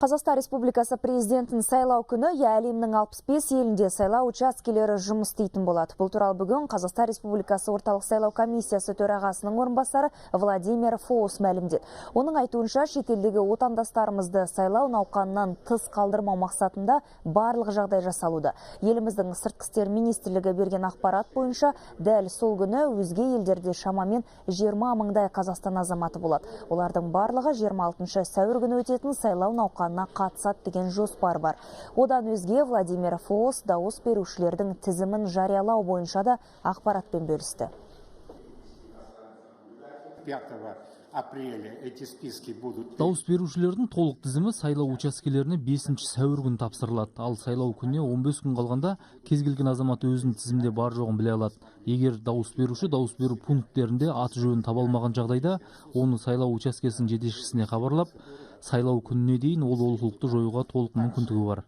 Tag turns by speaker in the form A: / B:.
A: Қазақстан Республикасы президентін сайлау күні әлемнің 65 елінде сайлау учаскелері жұмыс істейтін болады. Бұл туралы бүгін Қазақстан Республикасы Орталық сайлау комиссиясы төрағасының орынбасары Владимир Фоус мәлімдеді. Оның айтуынша, шетелдегі отандастарымызды сайлау науқанынан тыс қалдырмау мақсатында барлық жағдай жасалуда. Еліміздің Сыртқы істер министрлігі берген ақпарат бойынша, дәл сол күні өзге елдерде шамамен 20 мыңдай Қазақстан азаматы болады. Олардың барлығы 26 сәуір күні өтетін сайлау науқанына қатысады деген жоспар бар. Одан өзге Владимир Фоус дауыс берушілердің тізімін жариялау бойынша да ақпаратпен бөлісті.
B: 5 апреля эти списки будут.
C: Дауыс берушілердің толық тізімі сайлау учаскелеріне 5 сәуір күні тапсырылады. Ал сайлау күніне 15 күн қалғанда кез келген азамат өзінің тізімде бар жоғын біле алады. Егер дауыс беруші дауыс беру пункттерінде аты жөнін таба алмаған жағдайда, оны сайлау учаскесінің жетекшісіне хабарлап, сайлау күніне дейін ол олқылықты жоюға толық мүмкіндігі бар.